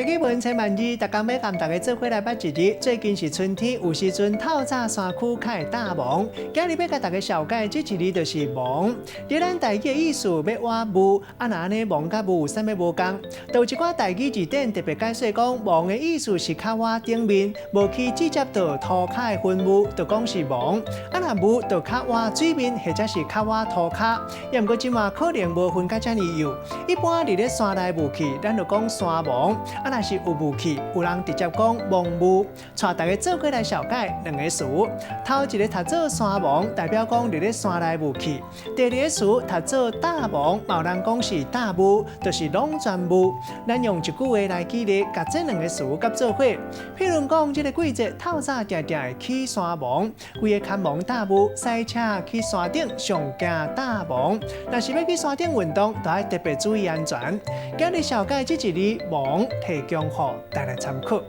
台語文千萬字，逐工欲共大家做伙來捌一字。最近是春天，有時陣透早山區較會罩雺。今日欲共大家紹介這一字就是雺。佇咱台語的意思欲倚霧，啊若按呢雺佮霧有啥物無仝？就有一寡台語字典特別解說講，雺的意思是較倚頂面，無去直接到塗跤的雲霧，就講是雺。啊若霧就較倚水面，或者是較倚塗跤。也毋過這馬可能無分甲遮爾幼。一般佇咧山內霧氣，咱就講山雺。啊，若是有霧氣，有人直接講雺霧。帶大家做伙來紹介兩個詞。頭一個讀做山雺，代表講佇咧山內霧氣；第二個詞讀做罩雺，嘛有人講是罩霧，就是攏全霧。咱用一句話來舉例，共這兩個詞佮做伙。譬如講，這個季節透早定定會起山雺，規個牽蒙罩霧，駛車去山頂上驚罩雺。若是欲去山頂運動，就愛特別注意安全。今日紹介這一字雺，提供予大家參考。